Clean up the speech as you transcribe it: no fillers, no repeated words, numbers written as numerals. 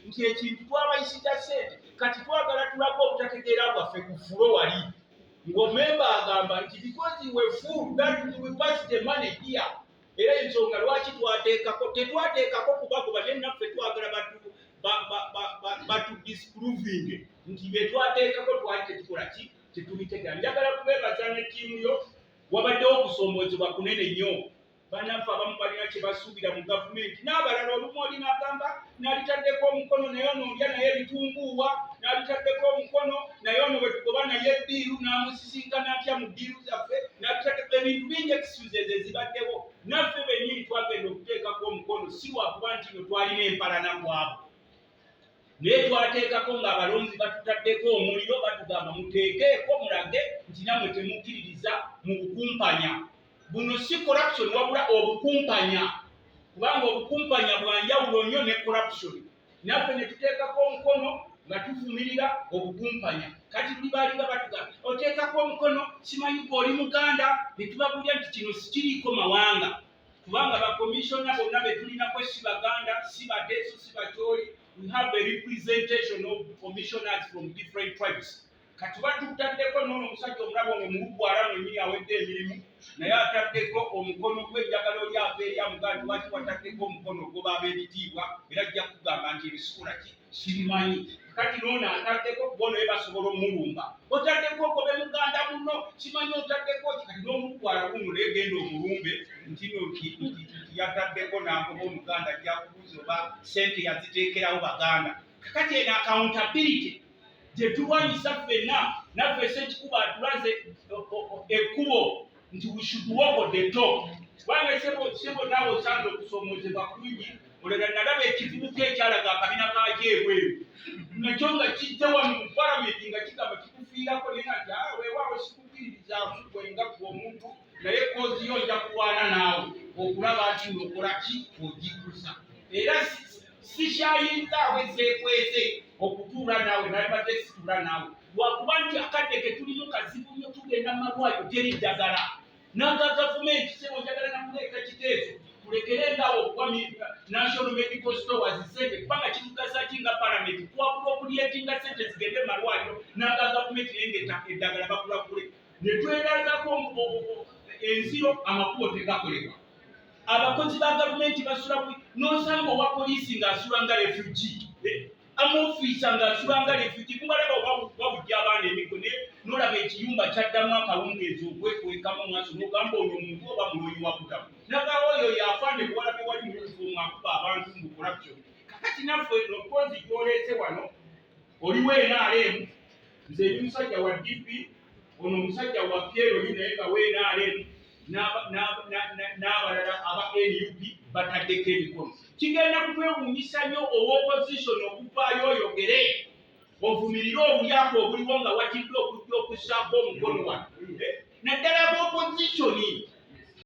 Nti ekintu twabayisiza ssente, kati twagala tulage obutategeera bwaffe ku floor wali ng'omemba agamba nti because we fool that we pass the money here. Era ensonga lwaki twateekako, tetwateekako kubagoba, naye naffe twagala batu disproving nti bye twateekako twali tetukola ki, tetubitegera. Njagala kubeebaza ne ttiimu yo. Wabaddewo okusoomoozebwa kunene nnyo. Bannaffe abamu balina kye basuubira mu gavumenti, n'abalala olumu oli n'agamba n'alitaddeko omukono, naye ono olya naye ebitunguuwa, n'alitaddeko omukono, naye ono bwe tugoba naye eddiiru n'amusisinkana atya mu ddiiru zaffe, n'alitaddeko ebintu bingi, excuses ezibaddewo. Naffe bennyini twagenda okuteekako omukono si lwakuba nti no twalina empalana kwabo, naye twateekako ng'abalonzi batutaddeko omuliro, batugamba muteekeeko mulage nti nammwe temukkiririza mu bukumpanya buno. Si corruption wabula obukumpanya, kubanga obukumpanya bwanjawulo nnyo ne corruption. Naffe ne tuteekako omukono nga tuvumirira obukumpanya. Kati luli baalinga batugamba oteekako omukono, simanyi gwe oli Muganda, ne tubabuulira nti kino sikiriiko mawanga, kubanga bakomishona bonna be tulinako si Baganda, si Bateeso, si Bakyoli. We have a representation of commissioners from different tribes. Kati batutaddeko noono omusajja omulaba ono Omulugwala mwennyini awedde emirimu, naye ataddeko omukono gwe. Njagala oli ava eri amugaa nti lwaki wataddeko omukono ogoba ab'ebitiibwa, era ajja kugamba nti ebisikola ki sibimanyi. Kati noono ataddeko kuba naye basobola omulumba, otaddeko ogobe muganda muno, simanyi otaddeko ki. Kati n'Omulugwala guno naye genda omulumbe nti no nti yataddeko n'agoba Omuganda, ajja kubuuza oba sente yaziteekerawo Baganda. Kakati eno accountability gye tulwanyisa ffenna, naffe Sekikuba atulaze ekkubo nti we should walk the talk, kubanga sebo naawe osanze okusoomoozebwa kungi. Olala nalaba ekivubuka ekyalaga akabina kakyo ebweru, nakyo nga kijja wano mu palamenti nga kigamba kikufiirako, naye nga nti, "Ah, weewaawo, sikukkiririza gwe nga gwe omuntu, naye cause yo nja kulwana naawe okulaba nti nokola ki ogikuza." Era sikyayinzaawo ezeekweze okutuula naawe, nalibadde situula naawe lwakuba nti akadde ke tulimu kazibu nnyo. Tugenda mu malwaliro, teri ddagala naga gavumenti. Sebo, njagala nakuleeta kiteeso tulekere ngaawo okuwa National Medical Stores sente, kubanga kitugasa ki nga palamenti twabula okucreatinga sente zigende mu malwaliro naga gavumenti, naye nga eddagala bakulakule ne twerazako enziro, amakubo tegakolebwa, abakozi ba gavumenti basula, n'osanga owa poliisi ng'asula nga refugee, amofiisa ng'asula nga refugee. Mubalaba wawujja abaana emiggo, naye n'olaba ekiyumba kyaddamu akawungeezi okwekwekamu maaso, n'ogamba ono omuntu oba mulonyi wa butamu nagawa oyo yafa ne buwala be wali mu uniform akuba abantu mu corruption. Kakati naffe no cause gyoleese wano oliwo NRM, nze ndi musajja wa DP, ono omusajja wa PLU, naye nga we NRM n'abalala aba NUP bataddeko emikono. Kigenda kutwewuunyisa nnyo ow'opposition okuvaayo oyogere ovumirire obulyako obuliwo nga watidde okujja okussaako omukono wano, naddala ab'opposition.